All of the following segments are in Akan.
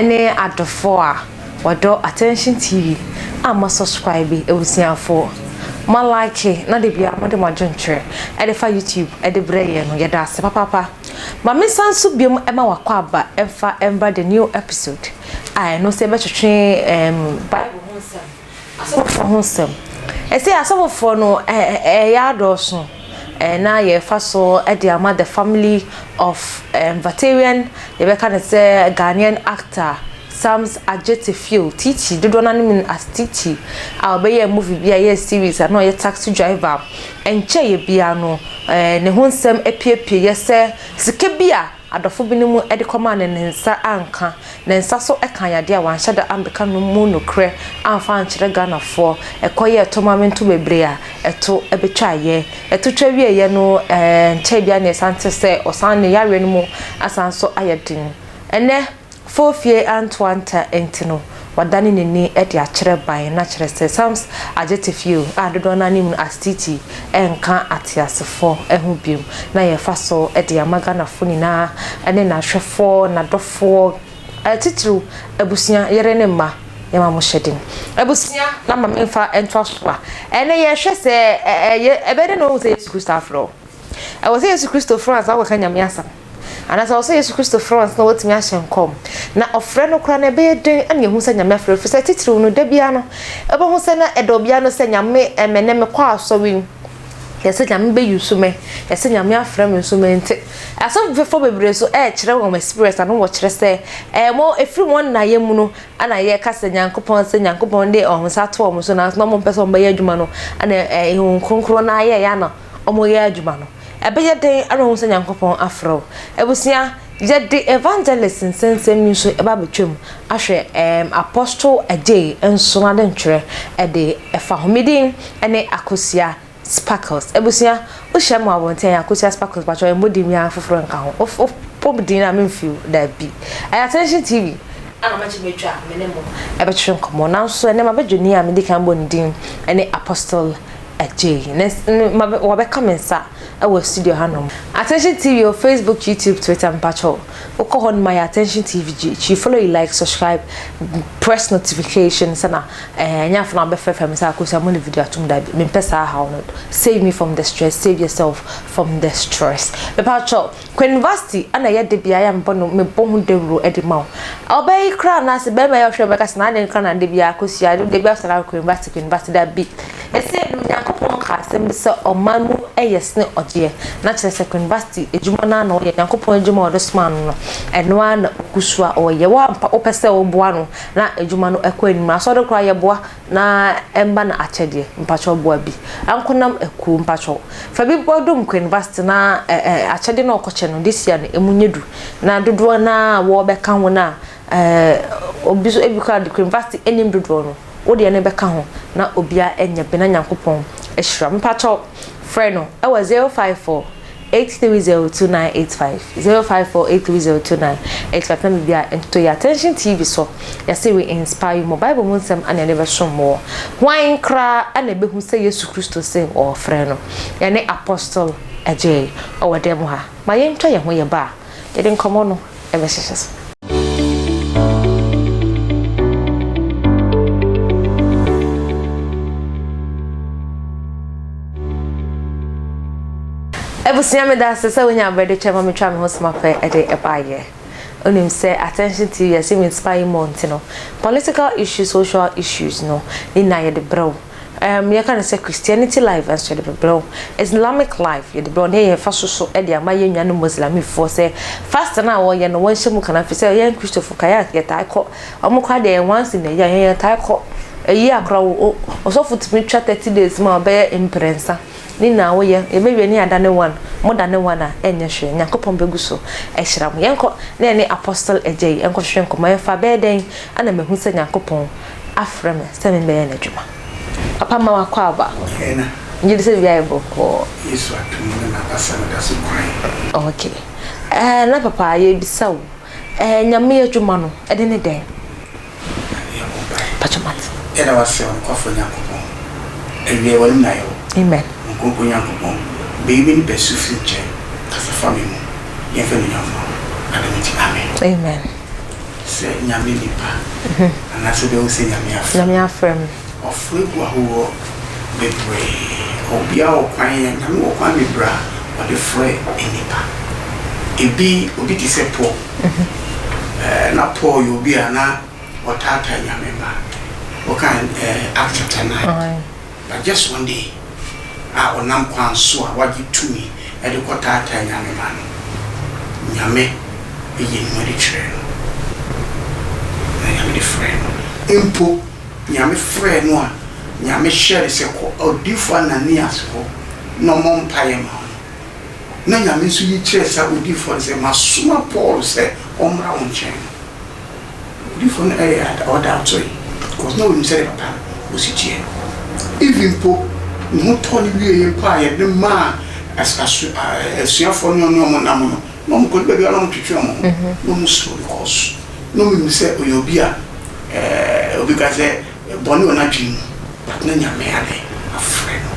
Ne adɔfoɔ a wɔdɔ Attention TV a mo subscribe abusuafoɔ mo like na de bia mo de mo adwenkyerɛ ɛde fa YouTube ɛde brɛ yɛn no yɛda ase papaapa ma me nsa nso biom ɛma wakɔ aba ɛmfa ɛmbra the new episode a ɛno sɛ ɛbɛtwetwe ɛɛm Bible ho nsɛm Asɔfofoɔ ho nsɛm. Ɛsei asɔfofoɔ no ɛyɛ adɔɔso na yɛfa so de ama the family of Vatarian yɛbɛka no sɛ Ghanaian actor Sams Adjetefio Titi dodoɔ no anim as Titi a ɔbɛyɛɛ movie bi a ɛyɛ series a na ɔyɛ taxi driver ɛnkyɛeɛ biara no ne ho nsɛm apiepieɛ sɛ sika bi a Adɔfo binom de kɔmaa no ne nsa anka, ne nsa so kaa yadeɛ a wanhyɛ da ambɛka no mu nokorɛ amfa ankyerɛ Ghanafoɔ. Ɛkɔ yɛɛ to ma mento bebree a ɛto bɛtwaeɛ. Ɛto twa wieeɛ no nkyɛe biara na yɛsan te sɛ ɔsan ne yareɛ no mu asan nso ayɛ den. Ɛnnɛ Fofie anto anta nti no, wadane n'ani de akyerɛ ban na kyerɛ sɛ Sams Adjetefio a dodoɔ no ara nim no as Titi nka ateasefoɔ ho biom na yɛfa so de ama Ghanafoɔ nyinaa ne n'ahwɛfoɔ, n'adɔfoɔ, titiriw abusua, yere ne mma, yɛma mo hyɛ den. Abusua na ma memfa ntoa so a, ɛnnɛ yɛhwɛ sɛ ɛyɛ ɛbɛyɛ dɛn na woahu sɛ Yesu Kristo afrɛ wo? Ɛwɔ sɛ Yesu Kristo frɛ wo ansa woakɔka Nyame asɛm? Anaasɛ ɛwɔ sɛ Yesu Kristo frɛ wo ansa na woatumi ahyɛ nkɔm? Na ɔfrɛ no koraa no, ɛbɛyɛ den na yɛahu sɛ Nyame afrɛ wo, efisɛ titiriw no, da biara no, wobɛhu sɛ na ɛda obiara no sɛ Nyame, ɛmɛ nnɛ mekɔ asɔre yi, yɛsɛ Nyame bɛ use me, yɛsɛ Nyame afrɛ me nso mente. Asɔfofoɔ bebree nso ɛrekyerɛ wɔn experience ano wɔkyerɛ sɛ ɛɛ wɔn ɛfiri wɔn nnaeɛ mu no ɛna yɛka sɛ Nyankopɔn sɛ Nyankopɔn de wɔn nsa ato wɔn so nanso na wɔn mpɛ sɛ wɔn bɛyɛ adwuma no ɛna ɛɛ Honhom Kronkron no ayɛ yɛ ana wɔyɛ adwuma no. Ɛbɛyɛ dɛn ara woahu sɛ Nyankopɔn afrɛ wo? Abusua, yɛde evangelist nsɛnsɛm yi nso ba abɛtwam ahwɛ ɛɛm Apostle Adjei nso n'adentwerɛ ɛde ɛfa ho. Me din ɛne Akosua Sparkles. Abusua, wohyia me wɔ abɔnten a ɛyɛ Akosua Sparkles, pakyɛ ɛmmɔ din biara foforɔ nka ho. Wo wo bɔ din a memfi wo, daabi. Ɛyɛ Attention TV ana magye matwa a me ne mo ɛbɛtwetwe nkɔmmɔ. Nanso ɛnnɛ m'abadwani a medi kan bɔ ne din ɛne Apostle Adjei. Ne ne mabɛ wɔabɛka me nsa wɔ studio hanom. Attention TV wɔ Facebook, YouTube, Twitter mpakyɛw wokɔ hɔ nom a yɛ Attention TV GH. You follow, you like, subscribe, press notification sɛna ɛɛ ɛnyɛ afei na wabɛfrɛfrɛ me sɛ Akosua mo de video atom dabi mempɛ saa haw no. Save me from the stress, save yourself from the stress. Mepakyɛw Queen Vasti na ɛyɛ de biara a mebɔ no mebɔ ho dawuro de ma wo. Ɔbaa yi koraa anaasɛ barima yi a ɔhwɛ bɛka sɛ n'adeɛ koraa na de biara kɔsua de biara sɔrɔ Queen Vasti Queen Vasti dabi. Ɛsei no Nyankopɔn kaa asɛm bi sɛ ɔman mu yɛ sene ɔgyeɛ na kyerɛ sɛ Queen Vasti adwuma no ara na ɔyɛ Nyankopɔn adwuma a ɔde somaa no no ɛno ara na ɔgu so a ɔyɛ. Wo ampa wopɛ sɛ woboa no na adwuma no ɛkɔ anim asɔre koraa yɛboa Na ɛmba no akyɛdeɛ mpakyɛw boa bi ankonam akuo mpakyɛw fa bi bɔ dom Queen Vasti na eh akyɛdeɛ no a ɔkɔkyɛ no this year no ɛmu nyɛ du na dodoɔ no ara a wɔbɛka ho no a eh obi so ebi koraa de Queen Vasti nnim dodoɔ no wo deɛ no bɛka ho na obiara anya bi na Nyankopɔn ahyira wo mpakyɛw frɛ no ɛwɔ 054 8302985 0548302985 na biribi a ntoto yɛ Attention TV so yɛse we inspire you more Bible mu nsɛm ana yɛde bɛsom mo hwan koraa ana ɛbɛhu sɛ Yesu Kristo se ɔɔfrɛ no yɛne Apostle Adjei ɔwɔ dɛm ha ma yɛntwa yɛn ho yɛba a yɛde nkɔmmɔ no ɛbɛhyehyɛ so. Abusua meda ase sɛ wonya abrɛ de twɛn ma metwa me ho soma pɛ de ɛbaayɛ. Wonim sɛ Attention TV yɛse we inspire you more nti no political issues, social issues no ne nyinaa yɛde brɛ wo. Um, yɛka no sɛ Christianity life nso yɛde brɛ wo. Islamic life yɛde brɛ wo ne yɛfa so so de ama yɛn nuanom Muslimifoɔ sɛ fast no a wɔyɛ no wɔnhyɛ mu kana firi sɛ yɛn Kristofo kae a yɛtaa kɔ wɔn koraa deɛ once in a year yɛn yɛtaa kɔ ɛyi akora wo ɔsɔfo tumi twa 30 days ma ɔbɛyɛ mprɛnsa Ne nyinaa woyɛ, yɛbɛwie ne yɛadane one, modane one a, ɛnyɛ hwee, Nyankopɔn bɛgu so ahyira mo. Yɛnkɔ na yɛne Apostle Agyei nkɔhwehwɛ nkɔmmɔ, yɛmfa bɛyɛ dɛn na mahu sɛ Nyankopɔn afrɛ me sɛ memmɛyɛ n'adwuma. Papa ma w'akwaaba. Ɛna. Megye di sɛ biribiara yɛ bɔkɔɔ. Yesu atom ne n'abasa no da so kwan. Ok. Ɛɛ na papa yɛrebisa wo, ɛɛ Nyame adwuma no, ɛde ne dɛn? Nyame yɛ bɔ mpae. Pacho mate. Yɛda wo ase ɔnokwafo Nyankopɔn. Awiei w'anim na yɛwɔ. Amen. Ɔnkronkron Nyankopɔn, beyi me nipa su firi nkyɛn, kasa fa me mu, yɛmfa anuonyam mma wo. Adom nti, amen. Amen. Sɛ Nyame nipa anaasɛ wobɛhu sɛ Nyame afrɛ wo. Nyame afrɛ me. Ɔfrɛ gu ahoroɔ bebree. Obiara wɔ kwan, Nyame wɔ kwan bebree a ɔde frɛ nnipa. Ebi, obi te sɛ Paul. Na Paul yɛ obi a na ɔtaataa Nyame mma. Wokan Acts chapter 9. But just one day a ɔnam kwan so a wagye tumi de kɔtaataa Nyame mma no, Nyame yii ne ho adi kyerɛɛ no, na Nyame de frɛɛ no. Mpo Nyame frɛɛ no a, Nyame hyɛɛ no sɛ kɔ odiyifoɔ Ananias hɔ na ɔmmɔ mpaeɛ ma wo no, na Nyame nso yi kyerɛɛ saa odiyifoɔ no sɛ, Masoma Paul sɛ ɔmmra wo nkyɛn no. Odifo no yɛ ada ɔda toe cos na onim sɛdeɛ papa no osi teɛ. Even mpo ne ho tɔɔ no wieɛ mpo a yɛde no maa asuafoɔ no ne ɔmo nam no na ɔmo kɔdu baabi a na ɔmo twetwe ɔmo ho na ɔmo suro because na ɔmo nim sɛ ɔyɛ obi a obi ka sɛ bɔne wɔ n'adwene mu but na Nyame adɛn afrɛ no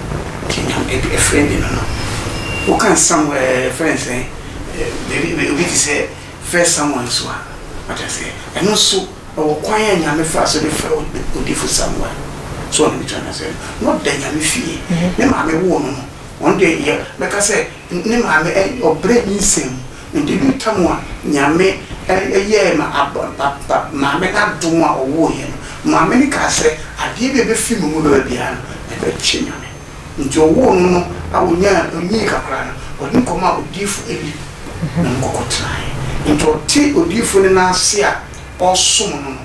nti Nyame ɛfrɛ bi no no woka Samuel ɛfrɛ no sɛn obi te sɛ First Samuel nso a, wate aseɛ, ɛno nso ɛwɔ kwan a Nyame faa so de frɛ odifo Samuel. So ɔne me tra no ase no, na ɔda Nyame fie. Ne maame woo no no, ɔno deɛ yɛ, mɛka sɛ ne maame ɛ, ɔbrɛ nyinsɛn mu. Nti ɛduru tam a Nyame ɛ, yɛɛ ma ab, ba, ba, maame no adom a ɔwooeɛ no, maame no kaa sɛ, adeɛ bi a ɛbɛfiri me mu bɛba biara no, ɛbɛkyɛ Nyame. Enti ɔwoo no no a onyaa onyii kakra no, ɔde no kɔmaa odiyifo Eli na ɔne no kɔkɔtenae. Enti ɔte odiyifo no nan ase a ɔresom no no,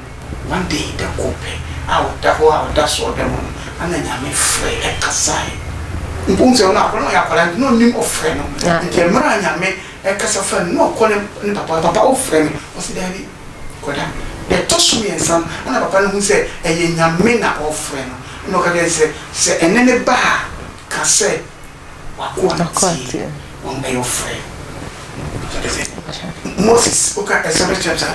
one day, da koro pɛ a ɔda hɔ a ɔda asɔrdan mu no, ana Nyame frɛe, ɛkasae. Mpo wohu sɛ ɔno akwadaa no ɔyɛ akwadaa nti na ɔnnim ɔfrɛ no. Nti mmerɛ a Nyame ɛkasa faa ne mu na ɔkɔ ne papa hɔ, papa wofrɛ me? Ɔse daabi. Kɔda. Deɛ ɛtɔ so mmiɛnsa no, ɛna papa no hu sɛ ɛyɛ Nyame na ɔrefrɛ no. Ɛna ɔka kyerɛɛ no sɛ, Sɛ ɛnne no ba a, ka sɛ, W'akoa tie. Wɔn ɛyɛ ɔfrɛ. So ɔte aseɛ? Moses, woka Exodus chapter,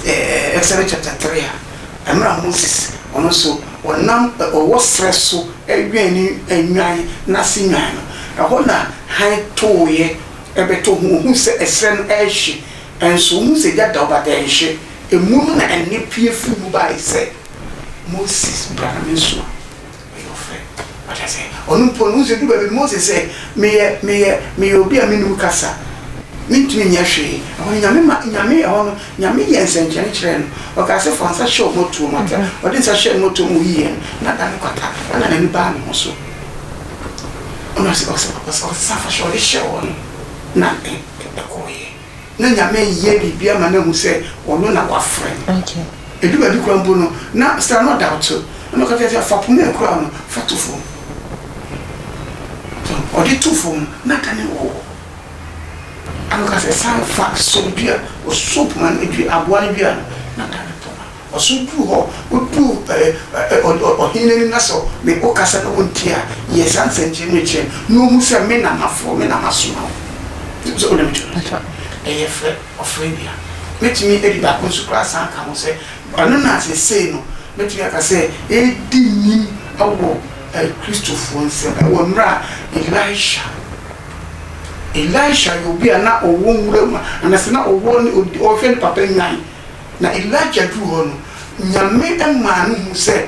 eh, Exodus chapter 3 a, mmerɛ a Moses, ɔno nso, ɔnam, ɔwɔ serɛ so wɛn ne nnwan, n'ase nnwan no, ɛhɔ na hann tooeɛ bɛtɔ ho, ɔhuu sɛ ɛserɛ no rehye, Nso wohu sɛ gya da hɔ but ɛnhye. Emu no na ɛnne pue firi mu bae sɛ, Moses, bra na mensoma wo. Ɛyɛ ɔfrɛ. Wate aseɛ? Ɔno mpo no, wohu sɛ ɛduru baabi no, Moses sɛ, Meyɛ, meyɛ, meyɛ obi a mennim kasa. Mentumi nyɛ hwee. Ɛhɔ no, Nyame ma, Nyame, ɛhɔ no, Nyame yɛɛ nsɛnkyerɛnne kyerɛɛ no. Ɔkaa sɛ, Fa wo nsa hyɛ wo mmɔtoɔ mu. Ate? Ɔde nsa hyɛɛ ne mmɔtoɔ mu, ɔyiiɛ no, na adane kwata. Ɛna n'ani baa ne ho so. Ɛna ɔse, ɔse, ɔse, ɔse, fa hyɛ, ɔde hyɛɛ hɔ no, na ɛ. Ɛkɔeɛ na Nyame reyɛ biribi ama no ahu sɛ ɔno na wafrɛ no. Ɛdu baabi koraa mpo no, na sɛ na ɔdoubt, ɛna ɔka kyerɛ sɛ, fa poma a ɛkura wo no, fa to fam. So ɔde too fam no, na adane ɔwɔ. Ɛna ɔka sɛ, san fa sɔ dua, ɔsɔ poma no dua, aboa no dua no, na adane poma. Ɔso duru hɔ, woduu ɔhene no anim na sɛ me wokasa na wontie a, yɛ saa nsɛnkyerɛnne no kyerɛ no na ɔhu sɛ me na mafrɛ wo, me na masoma wo. Sɛ wonim kyerɛ no sɛ ɛyɛ frɛ, ɔfrɛ bi a. Mɛtumi adi baako nso koraa asan aka ho sɛ, ɔno na seesei no mɛtumi aka sɛ ɛredi nim wɔ Kristofoɔ nsam wɔ mmerɛ a Elisha, Elisha yɛ obi a na ɔwɔ nwura mu anaasɛ na ɔwɔ ɔhwɛ ne papa nnwan. Na Elijah duu hɔ no, Nyame maa no huu sɛ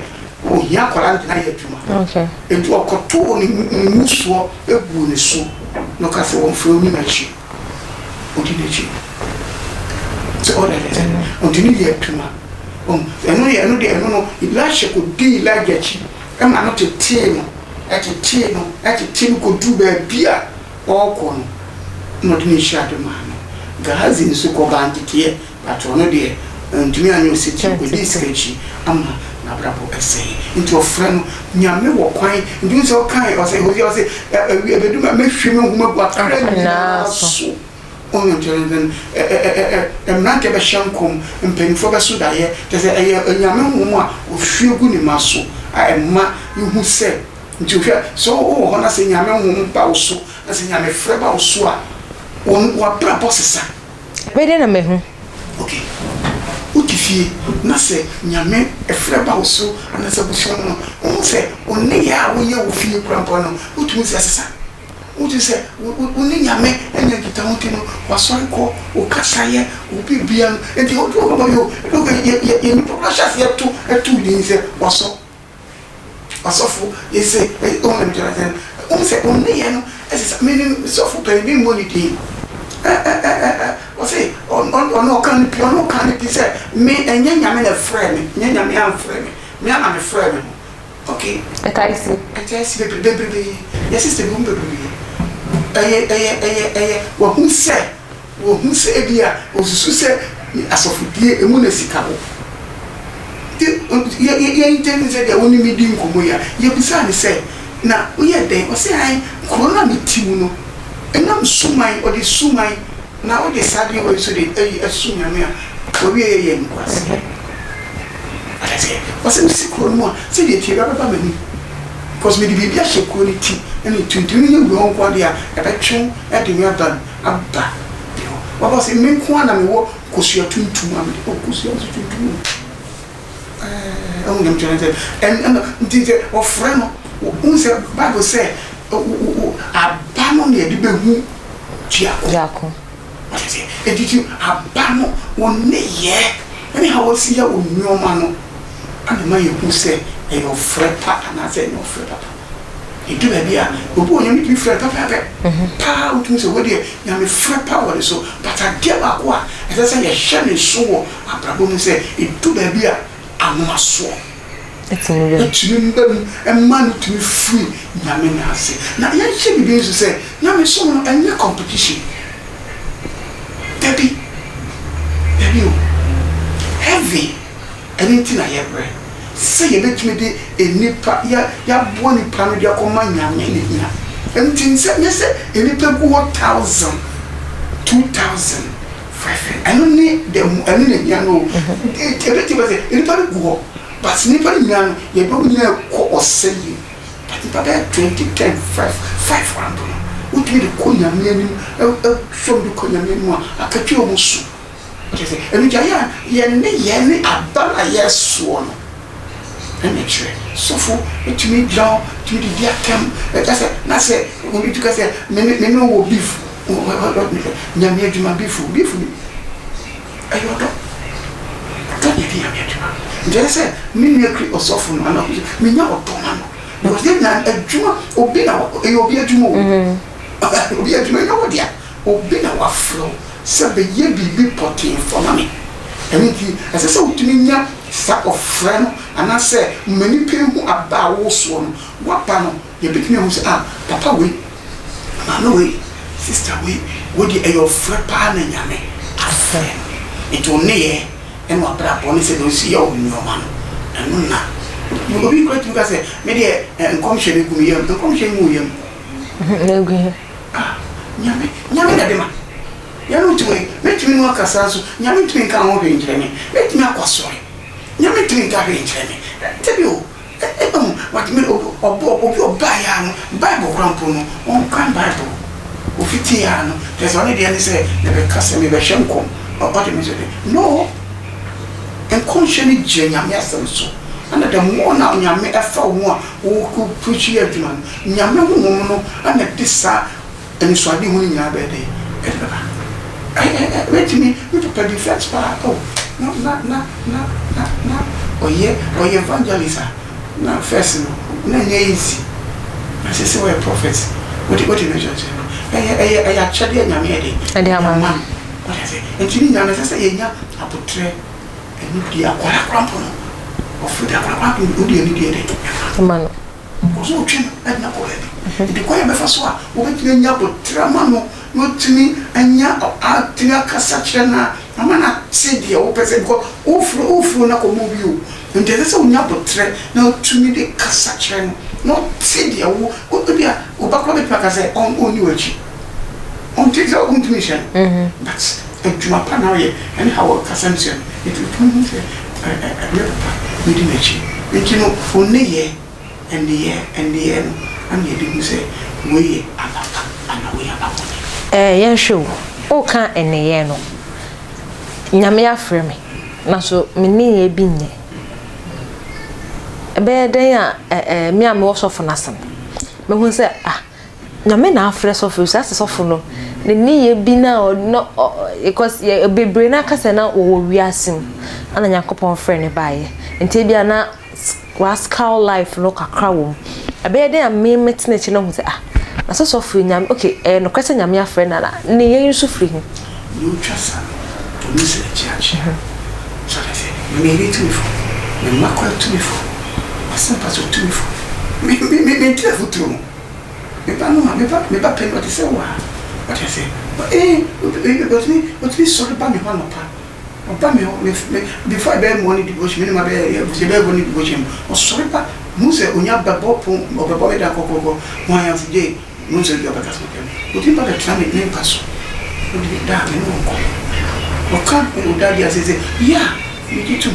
ohia akwadaa no de no ayɛ adwuma. Enti ɔkɔtoo ne ngusoɔ guu ne so, na ɔkaa sɛ wɔmfrɛ ɔnni n'akyi. Ɔdi n'akyi. Sɛ ɔda ne sɛ, ɔde no yɛ adwuma. Ɛno yɛ ɛno deɛ ɛno no, Elisha kɔdii Elijah akyi ma no tetee no, tetee no, tetee no kɔduu baabi a ɔrekɔ no, na ɔde ne nhyira de maa no. Gehazi nso kɔbaa nteteɛ. But ɔno deɛ antumi anyɛ osetie, ɔkɔdii sika akyi ama n'abrabɔ sɛee. Nti ɔfrɛ no, Nyame wɔ kwan, nti wohu sɛ ɔkae, ɔse Hosea ɔse, awie ɛbɛdu ma mɛhwie me honhom agu akra nyinaa so. Wohu nti no ɛ ɛ ɛ ɛ mmeranteɛ bɛhyɛ nkɔm, mpanimfoɔ bɛso daeɛ, kyerɛ sɛ ɛyɛ Nyame honhom a ɔhwie gu ne mma so a ɛma yɛhu sɛ, nti hwɛ sɛ wowɔ hɔ na sɛ Nyame honhom ba wo so, na sɛ Nyame frɛ ba wo so a, w'abrabɔ sesa. Ɛbɛyɛ dɛn na mahu? Ok, wote fie na sɛ Nyame frɛ ba wo so anaasɛ abusua mu no, wohu sɛ wo nneyɛɛ a woyɛ wɔ fie koraa mpo no, wotumi hu sɛ asesa. Wote sɛ wo ne Nyame anya nkitaho nti no, w'asɔre kɔ, wo kasayɛ, wo biribiara no, nti obi wɔ hɔ a ɔyɛ o, ebi wɔ hɔ a yɛ yɛ yɛ nnipa koraa hyɛ aseɛ to to wo din sɛ wasɔ, wasɔfo, yɛse wohu deɛ mekyerɛ no, wohu sɛ wo nneyɛɛ no ɛsesa, menim sɔfo panin bi memmɔ ne din, ɛ ɛ ɛ ɛ ɛ ɔse ɔno ɔka no pi, ɔno ɔka no pi sɛ me ɛnyɛ Nyame na ɛfrɛɛ me, ɛnyɛ Nyame amfrɛ me, me ara na mefrɛɛ me ho. Okay. Ɛtae si. Ɛtae si bebree bebrebe. Yɛ sister bi ho bebrebe. Ɛyɛ ɛyɛ ɛyɛ ɛyɛ wahu sɛ wahu sɛ ebi a osusu sɛ asɔfodie emu na sika wɔ. Nti yɛ yɛ yɛ interview sɛ deɛ wo ne me di nkɔmmɔ yi a yɛbisaa no sɛ na woyɛ dɛn ɔse ae kuro no a mete mu no ɛnam suman ɔde suman Na wode saa adeɛ wei nso de ayi asom Nyame a, w'awieɛ yɛ animguaseɛ. Wate aseɛ? Ɔsɛ mesi kuro no mu a, sɛdeɛ ɛteɛ biara bɛba m'anim. Because mede biribi ahyɛ kuro no ti ne tuntum no nyɛ wura hɔ nko ara deɛ a, ɛbɛtwe wo de me aba no aba me hɔ. Waba ɔsɛ me nko ara na mewɔ kosua tuntum a mede, oh kosua nso tuntum o. Ɛɛ, ɛho nyame kyerɛ sɛ, ɛn, ɛn, nti sɛ wɔfrɛ no, wohu sɛ Bible sɛ, aba no na yɛde bɛhu Biako. Wate aseɛ? Enti ti aba no, wo nneyɛɛ ne how wosi yɛ wo nnoɔma no na ɛma yɛhu sɛ ɛyɛ ɔfrɛ pa anaasɛ ɛnyɛ ɔfrɛ papa. Ɛdu baabi a, obi wɔ Nyame tumi frɛ no pɛpɛɛpɛ paa, wotumi sɛ wei deɛ Nyame frɛ pa wɔ ne so, but adeɛ baako a ɛsɛ sɛ yɛhyɛ ne nso wɔ abrabɔ mu sɛ ɛdu baabi a ahomasoɔ. Tumi ba mu ma no tumi firi Nyame nan ase. Na yɛnhyɛ biribi nso sɛ, Nyamesom no ɛnyɛ competition. Dabi, dabi o. Heaven, ɛno nti na yɛbrɛ, sɛ yɛbɛtumi de nnipa, yɛ, yɛaboa nnipa no de akɔma Nyame na ɛhia. Ɛno nti nsɛ, nyɛ sɛ nnipa gu hɔ thousand, 2000, Fɛfɛ, ɛno ne the ɛno na ehia no o. Ebetumi aba sɛ nnipa no gu hɔ but nnipa no nyinaa no yɛde wɔn nyinaa rekɔ ɔsɛeɛ mu. But nnipa bɛyɛ 20, 10, 5, 5 koraa mpo no wotumi de kɔ Nyame anim sɔ wɔn de kɔ Nyame anim a akatua a wɔn so. Kyerɛ sɛ ɛno nti ayɛ a yɛn nneyɛɛ ne aba no a yɛsoɔ no ɛna ɛkyerɛ. Sɔfo tumi gyina hɔ tumi de di atɛm ɛka sɛ na sɛ obi tu ka sɛ me ne wo wɔ beef. Nyame adwuma beef o, beef ni. Ɛyɛ ɔdɔ. Ɔdɔ na ɛde Nyame adwuma. Nti ɛsɛ sɛ me nua kri ɔsɔfo no anaa ɔkri menya ɔdɔ ma no. Because yɛn nyinaa adwuma obi na ɛyɛ obi adwuma o. Mm-hmm. Obi adwuma ɛnyɛ wo dea. Obi na wafrɛ wo sɛ bɛyɛ biribi pɔtee fa ma me. Ɛno nti ɛsɛ sɛ wotumi nya saa ɔfrɛ no anaasɛ ma nnipa ehu aba a wosoɔ no. Waba no yɛbɛtumi ahu sɛ ah papa wei Maame wei, sister wei, wei deɛ ɛyɛ ɔfrɛ paa na Nyame afrɛ no. Nti wo nneyɛɛ ne w'abrabɔ ne sɛdeɛ wosi yɛ wo nnoɔma no, ɛno na obi koraa tumi ka sɛ, me deɛ nkɔmhyɛ no gu me yam. Nkɔmhyɛ ngu wo yam. Na egu he? Ah, Nyame, Nyame na ɛde ma. Nyame ntumi, mɛtumi ne wo akasa nso, Nyame ntumi nka ho hwee nkyerɛ me. Mɛtumi akɔ asɔre, Nyame ntumi nka hwee nkyerɛ me. Dabi o. Ehu, but me ɔbɔ obi ɔbaeɛ ara no, Bible koraa mpo no, ɔnkan Bible. Ofitiiɛ ara no, kyerɛ sɛ ɔne deɛ ne sɛ mebɛka sɛ mebɛhyɛ nkɔm, ɔde me nso de, no! Nkɔmhyɛ no gyina Nyame asɛm so, ɛna the more na Nyame ɛfa wo mu a wo preach yɛ adwuma no, Nyame honhom no na ɛde saa Anisoadehu no nyinaa bɛyɛ dɛn? Ɛde bɛba. Ɛ ɛ ɛ mɛtumi, me papa di first paa, oh, na, na, na, na, na, na ɔyɛ, ɔyɛ evangelist a, na first no, na ɛnyɛ easy. Na seesei ɔyɛ prophet. Wote, wote me nkyerɛkyerɛ no? Ɛyɛ, ɛyɛ, ɛyɛ akyɛdeɛ a Nyame yɛ dɛn? Ɛde ama no. Wote aseɛ? Nti ne nyinaa no, ɛsɛ sɛ yɛnya aboterɛ, anidie, akwadaa koraa mpo no, ɔfiri de akwadaa koraa mpo no, wode anidie yɛ dɛn? Ɛma no. Ɔwɔ sɛ ɔtwe no de no akɔ baabi. Nti kwan a ɛbɛfa so a wobɛtumi anya aboterɛ ama no na watumi anya atumi akasa kyerɛ no a ama no ate deɛ wopɛ sɛ because wofuro wofuro no akɔma obi o. Nti ɛsɛ sɛ wonya aboterɛ na wotumi de kasa kyerɛ no na ɔte deɛ wo ebia wo ba koraa bɛtumi aka sɛ ɔnni w'akyi. Ɔnte sɛ wontumi nhyɛ no but adwuma pa na woyɛ ɛne how ɔkasa no kyerɛ no nti wotumi hu sɛ me papa medi n'akyi. Nti no wo nneyɛɛ Nneyɛɛ, nneyɛɛ no na yɛde hu sɛ wei yɛ aba pa anaa wei yɛ aba bɔne. Ɛɛ yɛnhwɛ o, woka nneyɛɛ no, Nyame afrɛ me, nanso me nneyɛɛ bi nyɛ. Ɛbɛyɛ dɛn a ɛɛ me a mewɔ sɔfo no ase no, mɛhu sɛ ah. Nyame na afrɛ sɔfo yi, saa sɛ sɔfo no ne nneyɛɛ bi na ɔ ɔ because yɛ bebree no aka sɛ na wɔwɔ wiase mu ɛna Nyankopɔn frɛ no baeɛ nti ebia na rascal life no kakra wɔ mu. Ɛbɛyɛ dɛn a me mɛtena akyi na ahu sɛ ah na sɛ sɔfo yi Nyame okay ɛyɛ nokorɛ sɛ Nyame afrɛ no ana nneyɛɛ yi nso firi he? Nea otwa sa no, ɔno sɛ akyiakyia. So ate aseɛ? Me meyere tumi fo. Me mma koraa tumi fo. M'asɛmpa so tumi fo. Me me me mente afotuo mu. Me ba no a, me ba, me ba panin, ɔte sɛ wo a. Wate aseɛ? Ee, ɔtumi, ɔtumi sɔre ba me hɔ anɔpa. Ɔba me hɔ, me, me, before ɛbɛyɛ morning devotion, me ne ma bɛyɛ, yɛbɛyɛ morning devotion no, ɔsɔre ba, mehu sɛ ɔnya bɛbɔ pon, ɔbɛbɔ me dan kɔkɔkɔ, hwan a, ɔse, Jay, mehu sɛ obi a ɔbɛka sɛ ɔpɛ me. Ɔtumi ba bɛtena me, me mpa so. Ɔde me da a, me ne wo nkɔmmɔ. Ɔka, ɔda adi ase sɛ, yeah, megye tom.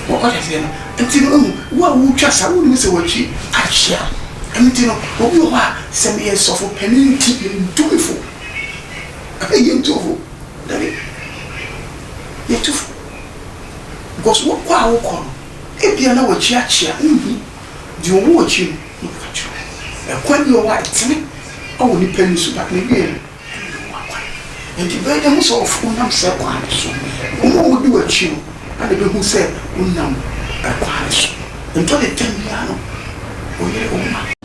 Wate aseɛ no? Nti no, wohu, wo a wotwa saa, wonnim sɛ w'akyi akyea. Ɛno nti no, obi wɔ hɔ a, sɛ meyɛ sɔfo panin nti, mentu me fo. Yɛntu wo fo. Dabi. Yɛtu fo. Because wokɔ a wokɔ no, ebia na w'akyi akyea, wonhu deɛ ɔwɔ w'akyi no, na ɔbɛka kyerɛ wo. Ɛkwan bi wɔ hɔ a, ɛtene wɔ nnipa ani so, but n'awieɛ no, Ɛne Yehowa kwan. Enti bɛyɛ dɛn hu sɛ wonam saa kwan no so? Wɔn a wodi w'akyi no na behu sɛ wonam kwan no so. Ntɔ de tɛm biara no, wo yere, wo mma.